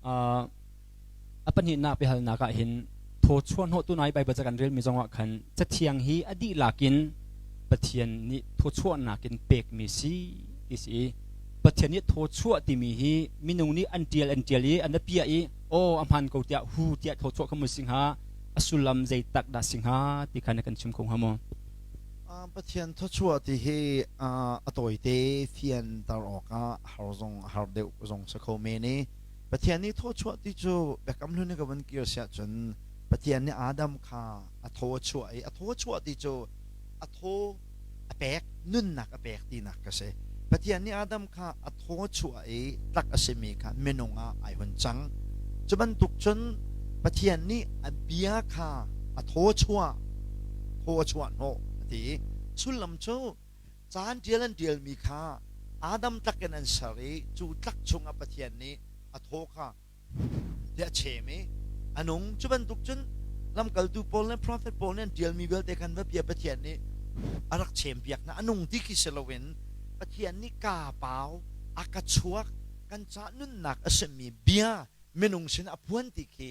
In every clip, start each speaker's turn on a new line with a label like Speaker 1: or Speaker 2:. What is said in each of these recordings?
Speaker 1: A pahnihnak biahalnak ah hin thawchuah hnawhtu nai Baibal ca kan relmi zongah khan cathiang hi a dihlak in Pathian nih thawchuahnak in pekmi si ti si i Pathian nih thawchuah timi hi minung nih an ṭial an ṭial i an piah i aw a hmaan ko tiah hu tiah thawchuah kha mu si hnga a sullam zei tak dah si hnga ti kha na kan chim kho hnga maw?
Speaker 2: Pathian thawchuah ti hi a tawite fianter awkah har zong a har deuh zong si kho men i Pathian nih thawchuah ti cu Biakam Hlun i ka vun kir siah cun Pathian nih Adam kha a thaw a chuah i a thaw a chuah ti cu a thaw a pek nunnak a pek tinak ka si. Pathian nih Adam kha a thaw a chuah i tlak a simi kha minung ah ai hun cang. Cu bantuk cun Pathian nih a bia kha a thaw a chuah thaw a chuah hnawh a ti i sullam cu caan ṭial an ṭialmi kha Adam tlak in an ser i cu tlak chungah Pathian nih a thaw kha tiah a chem i a nung. Cu bantuk cun lamkaltu pawl le profet pawl nih an ṭialmi vialte khan va bia Pathian nih a rak chempiak hna. A nung ti khi si loin Pathian nih kaa pau a ka chuak kan ca nunnak a simi bia minung sin a phuan ti khi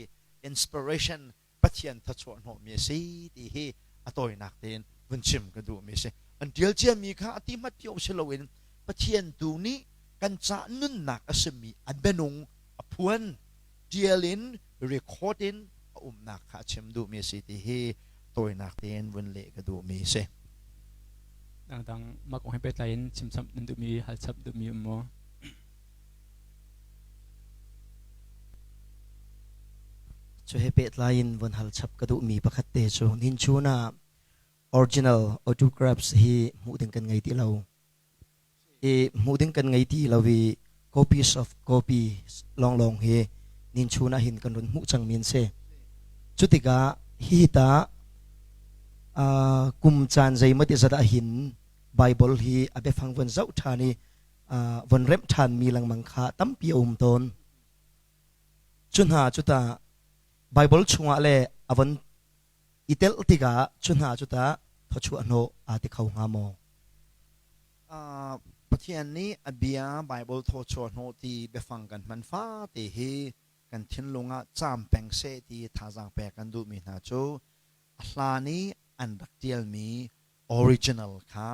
Speaker 2: inspiration Pathian thluachuah hnawhmi a si ti hi a tawinak tein vun chim ka duhmi a si. An ṭial ciami kha a ti hmat cio si loin Pathian tu nih kan ca nunnak a simi a bianung a phuan ṭial in record in a umnak kha a chim duhmi a si ti hi tawinak tein vun leh ka duhmi a si.
Speaker 1: Dangdang mah kong he pehtlai in chimchap nan duhmi halchap duhmi um maw?
Speaker 3: Cu he pehtlai in von hal chap ka duhmi pakhat te cu nihin ah original autographs hi hmuh ding kan ngei ti lo. I hmuh ding kan ngei ti lo i copies of copies lawnglawng hi nihin chun ah hin kan run hmuh cangmi an si. Cu tikah hihi ta kum caan zeimaw ti zat ah hin Bible hi a biafang von zoh ṭhan i von remh ṭhanmi lengmang kha tampi a um tawn. Cu hna cu tah Baibal chungah le a von i telh tikah cu hna cu tah thawchuah hnawh aa ti kho hnga maw?
Speaker 2: Pathian nih a bia Baibal thawchuah hnawh ti biafang kan hman fate hi kan thinlung ah caam peng seh ti thazaang pek kan duhmi hna cu a hlan i an rak ṭialmi original kha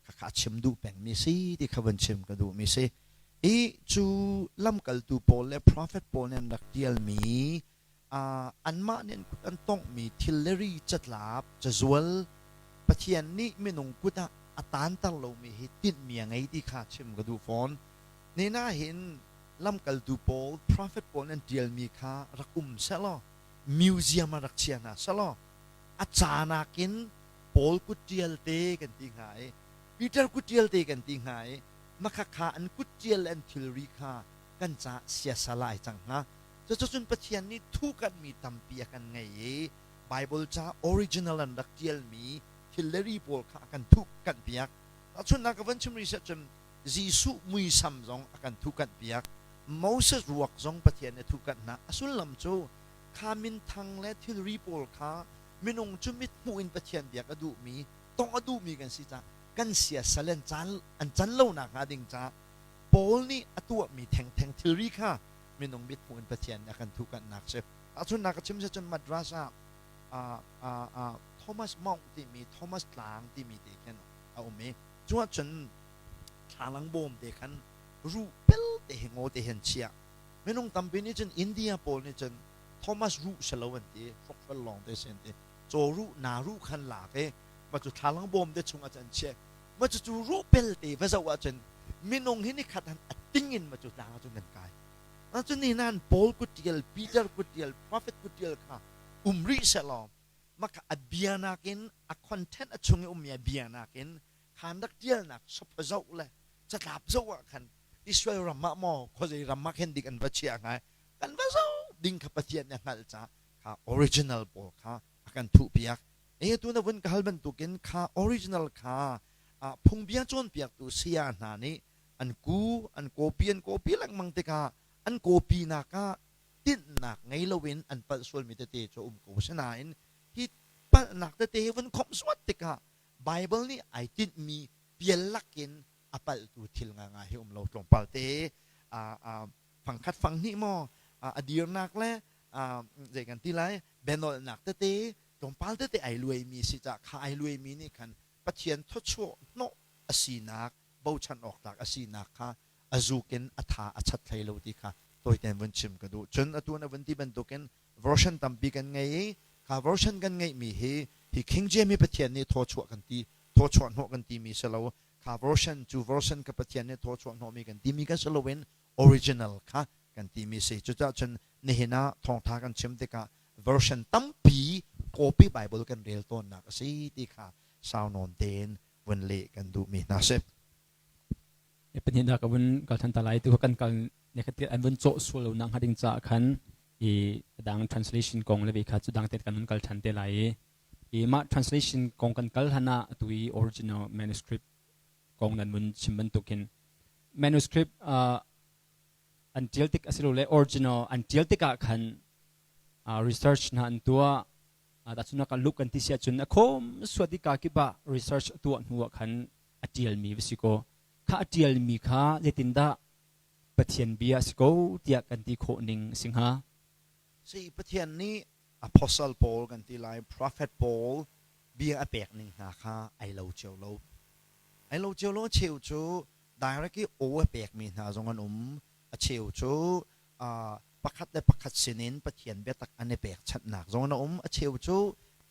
Speaker 2: khakha a chim duh pengmi si ti kha van chim ka duhmi si. I cu lamkaltu pawl le prophet pawl nih an rak ṭialmi anmah nih an kut an tonghmi thil le ri catlap cazual Pathian nih minung kut ah a taanter lomi hi tinhmi a ngei ti kha chim ka duh fawn. Nina hin lamkaltu pawl prophet pawl nih an ṭialmi kha rak um sehlaw museum ah rak chia hna sehlaw a ca nakin Paul kutṭial te kan ti hnga i Peter kutṭial te kan ti hnga i makhakha an kutṭial le an thilri kha kan caah siasal ah ai cang hnga. Cucun Pathian nih thuhkanhmi tampi a kan ngei i Baibal ca original an rak ṭialmi thil le ri pawl kha a kan thuhkanhpiak. Tahchunhnak ka van chim rih siah cun Jesuh muisam zong a kan thuhkanhpiak. Moses ruak zong Pathian nih a thuhkanh hna. A sullam cu kha minthang le thilri pawl kha minung cu mithmuh in Pathian biak a duhmi, tongh a duhmi kan si caah kan siasal an caan an can lo nakhnga ding caah Paul nih a tuahmi thengtheng thilri kha minung mithmuh in Pathian nih a kan thuhkanhnak si. Tahchunhnak ka chim si cun Madras ah Thomas Mount timi Thomas Tlang timi te khin a um i cu ahcun thlalang bawm te khan ruh pel te hi ngaw te hin chiah. Minung tampi nih cun India pawl nih cun Thomas ruh si lo an ti hrokhrol lawng te si an ti caw ruh na ruh khan lak i mah cu thlalang bawm te chung ah cun an chiah mah cu cu ruh pel te va zoh ahcun minung hi nikhat han a ting in mah cu tlang ah cun kan kai cun ni nan Paul kuttial Peter kuttial prophet kuttial kha um rih sehlaw maka a bia nakin a content a chung i ummi a bia nakin khan rak tialnak sopha zoh le catlap zoh ah khan Israel ram ah maw khuazei ram ah khin dik an va chiah hnga kan va zoh ding kha Pathian nih a hngalh caah kha original pawl kha a kan thuhpiak. E tu na vun ka hal bantukin kha original kha phungbia cawnpiaktu saya hna nih an ku an copy an copy lengmang tikah an copy nak ah tinhnak ngei loin an palh sualmi tete cu um ko sinain hi palhnak tete hi vun khomh suat tikah Bible nih ai tinhmi pial lakin a palhtu thil ngangai hi um lo tlawmpal te fangkhat fanghnih maw A dirnak le zei kan ti lai bianolhnak tete tlawmpal tete ai luaimi si cah kha ai luaimi nih khan Pathian thawchuah hnawh a sinak bochan awk tlak a sinak kha a zuk in a tha a chat hlei lo ti kha tawitein vun chim ka duh. Cun atu na vun ti bantukin version tampi kan ngei i kha version kan ngeihmi hi hi King James hi Pathian nih thawchuah kan ti thawchuah hnawh kan timi si lo kha version cu version kha Pathian nih thawchuah hnawhmi kan timi kan si loin original kha kan timi si. Cucaah cun nihin ah thawngtha kan chim tikah version tampi copy Bible kan rel tawnnak a si ti kha sau nawn tein vun leh kan duhmi hna si.
Speaker 1: Pahnihnak ka vun kal than ta lai tu kan kal ne khat an vun cawh sual lo nak hnga ding caah khan i dang translation kong le ve kha cu dang te kan vun kal than te lai i i mah translation kong kan kal hlan ah atu i original manuscript kong nan vun chim bantukin manuscript an tial tik asilole original an tial tikah khan research hna an tuah. Tahchunhnak ah Luke kan ti si ahcun a khawm suat i kakip ah research a tuah hnu ah khan a tialmi va si kaw kha a tialmi kha zeitindah Pathian bia a si ko tiah kan ti khawh ning a si hnga?
Speaker 2: Si Pathian nih apostle pawl kan ti lai prophet pawl bia a pek ning hna kha ai lo cio lo. Ai lo cio lo a cheu cu direct i aw a pekmi hna zong an um. A cheu cu pakhat le pakhat sinin Pathian biatak an i pekchanhnak zong a um. A cheu cu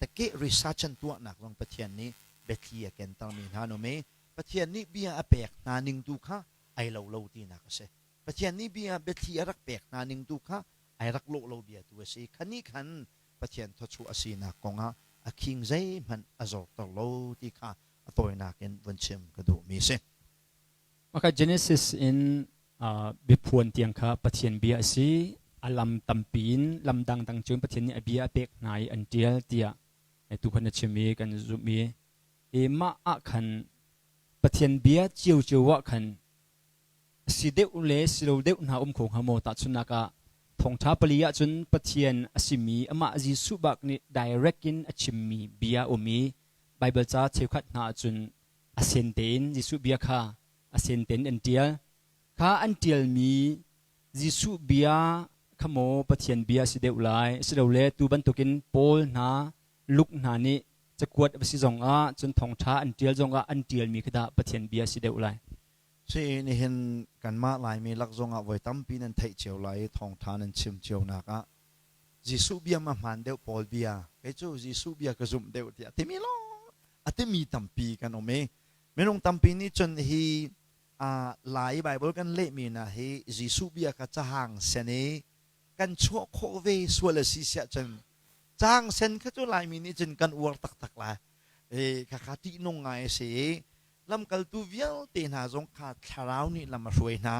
Speaker 2: takeh research an tuahnak zong Pathian nih biathli a kentermi hna an um i Pathian nih bia a pek hna ning tu kha ai lo lo tinak a si. Pathian nih bia biathli a rak pek hna ning tu kha ai rak lawh lo bia tu a si. Kha nih khan Pathian thawchuah a sinak kongah a khing zeihmanh a zorter lo ti kha a tawinak in vun chim ka duhmi a si.
Speaker 1: Maka Genesis in biaphuan tiang kha Pathian bia a si. A lam tampi in lam dangdang cun Pathian nih a bia a pek hna i an ṭial tiah tu khan na chim i kan zumh i i mah ah khan Pathian bia ciocio ah khan si deuh le si lo deuh hna um kho hnga maw? Tahchunhnak ah thawngṭha pali ahcun Pathian a simi amah Jesuh bak nih direct in a chimmi bia a um i Baibal ca cheukhat hna ahcun a sen tein Jesuh bia kha a sen tein an ṭial. Kha an ṭialmi Jesuh bia kha maw Pathian bia a si deuh lai asilole tu bantukin Paul hna, Luke hna nih cakuat a si zongah cun thawngṭha an ṭial zongah an ṭialmi kha dah Pathian bia a si deuh lai.
Speaker 2: Si nihin kanmah Laimi lak zongah voi tampi nan theih cio lai i thawngṭha nan chim cionak ah Jesuh bia ma hmaan deuh Paul bia kei cu Jesuh bia ka zumh deuh tiah timi lawng a timi tampi kan um i minung tampi nih cun hi Lai Bible kan lehmi hna hi Jesuh bia kha cahang sen i kan chuah khawh ve sual a si siah cun cahang sen kha cu Laimi nih cun kan uar taktak lai khakha ṭihnung ngai a si i lamkaltu vialte hna zong kha thlarau nih lam a hruai hna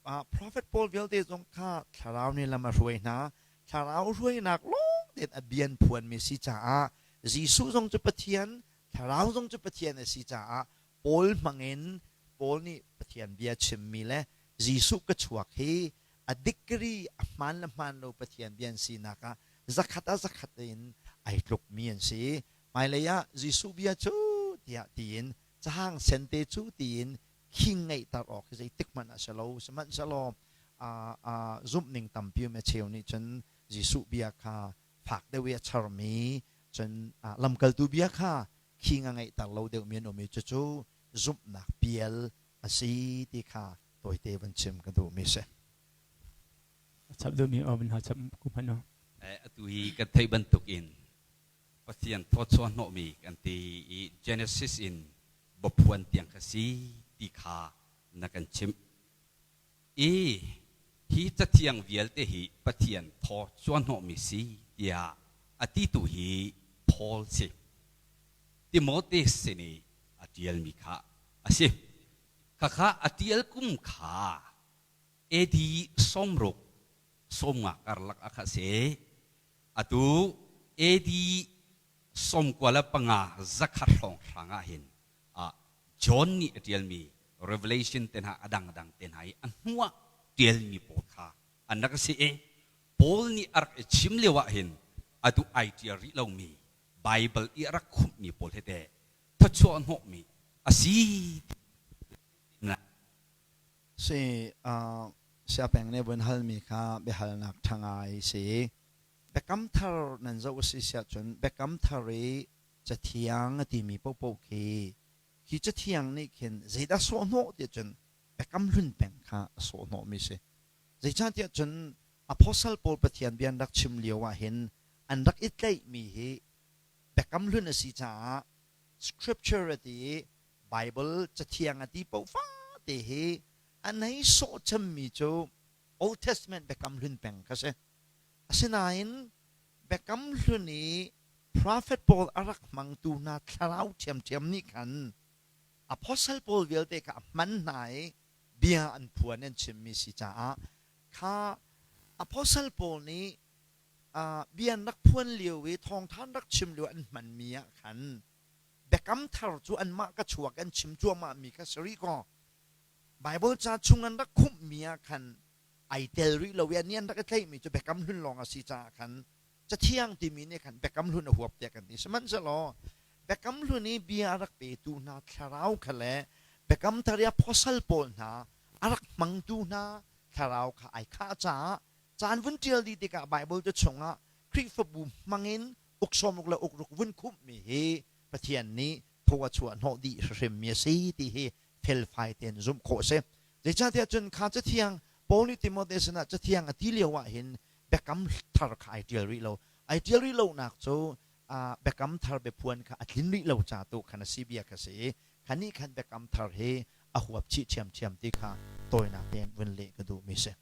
Speaker 2: Prophet pawl vialte zong kha thlarau nih lam a hruai hna. Thlarau hruainak lawng tein a bian phuanmi si caah Jesuh zong cu Pathian, thlarau zong cu Pathian a si caah Paul hmangin Paul nih Pathian bia chimmi le Jesuh ka chuak hi a degree a hmaan le hmaan lo Pathian bia an sinak ah zakhat ah zakhat in ai tlukmi an si. Hmailei ah Jesuh bia cu tiah tiin cahang sente cu tiin khing ngeihter awk hi zeitik hmanh ah si lo. Sihmanhsehlaw zumhning tampi um a cheu nih cun Jesuh bia kha fak deuh i a charmi cun lamkaltu bia kha khing a ngeihter lo deuhmi an um i cucu zumhnak pial a si ti kha tawite van chim ka duhmi si.
Speaker 1: Chap duhmi van ha chap ku hmanh
Speaker 4: Atu hi kan theih bantuk in Pathian thawchuah hnawhmi kan ti i Genesis in baphuan tiang kha si ti kha na kan chimh. I hi cathiang vialte hi Pathian thaw chuahhnawhmi si tiah a titu hi Paul si. Timote sin i a ṭialmi kha a si. Khakha a ṭial kum kha AD 60 sawmnga karlak ah kha si. Atu AD 95 zakhat hrawnghrang ah hin John nih a ṭialmi Revelation te hna a dangdang te hna i a hnuah ṭialmi pawl kha an rak si i Paul nih a rak i chim lio ah hin atu ai ṭial rih lomi Baibal i a rak khumhmi pawl hi teh thawchuah hnawhmi a si.
Speaker 2: Si. Siapeng nih vun halmi kha biahalnak ṭha ngai si. Biakam thar nan zoh a si siah cun biakam thar i cathiang a timi paohpaoh khi khi cathiang nih khin zeidah sawhhnawh tiah cun biakam hlun peng kha a sawhhnawhmi si. Zeicahtiah cun apostle pawl Pathian bia an rak chim lio ah hin an rak i tlaihmi hi biakam hlun a si caah scripture a ti i Bible cathiang a ti paoh fate hi an hei sawh cemmi cu Old Testament biakam hlun peng kha si. Asinain biakam hlun i prophet pawl a rak hmangtu hna thlarau ṭhiamṭhiam nih khan apostle pawl vialte kha a hman hna i bia an phuan an chimmi si caah kha apostle pawl nih bia an rak phuan lio i thawngṭha an rak chim lio an hmanmi ah khan biakam thar cu anmah ka chuak an chim cuahmahmi kha si rih kaw Baibal ca chung an rak khumhmi ah khan ai tel rih lo i ani an rak i tlaihmi cu biakam hlun lawng a si caah khan cathiang timi nih khan biakam hlun a huap tiah kan ti. Sihmanhsehlaw biakam hlun i bia a rak petu hna thlarau kha le biakam thar i apostle pawl hna a rak hmangtu hna thlarau kha ai khah caah caan vun ṭial dih tikah Baibal te chungah Khrihfabu hmangin uk sawmruk le uk ruk vun khumhmi hi Pathian nih thaw a chuah hnawh dih hrimmi a si ti hi felfai tein zumh khawh a si. Zeicahtiah cun kha cathiang Paul nih Timote sinah cathiang a ti lio ah hin biakam thar kha ai ṭial rih lo. Ai ṭial rih lonak cu biakam thar biaphuan kha a tlin rih lo ca tu khan a si bia kha si i kha nih khan biakam thar hi a huap chih ṭhiamṭhiam ti kha tawinak tein vun leh ka duhmi si.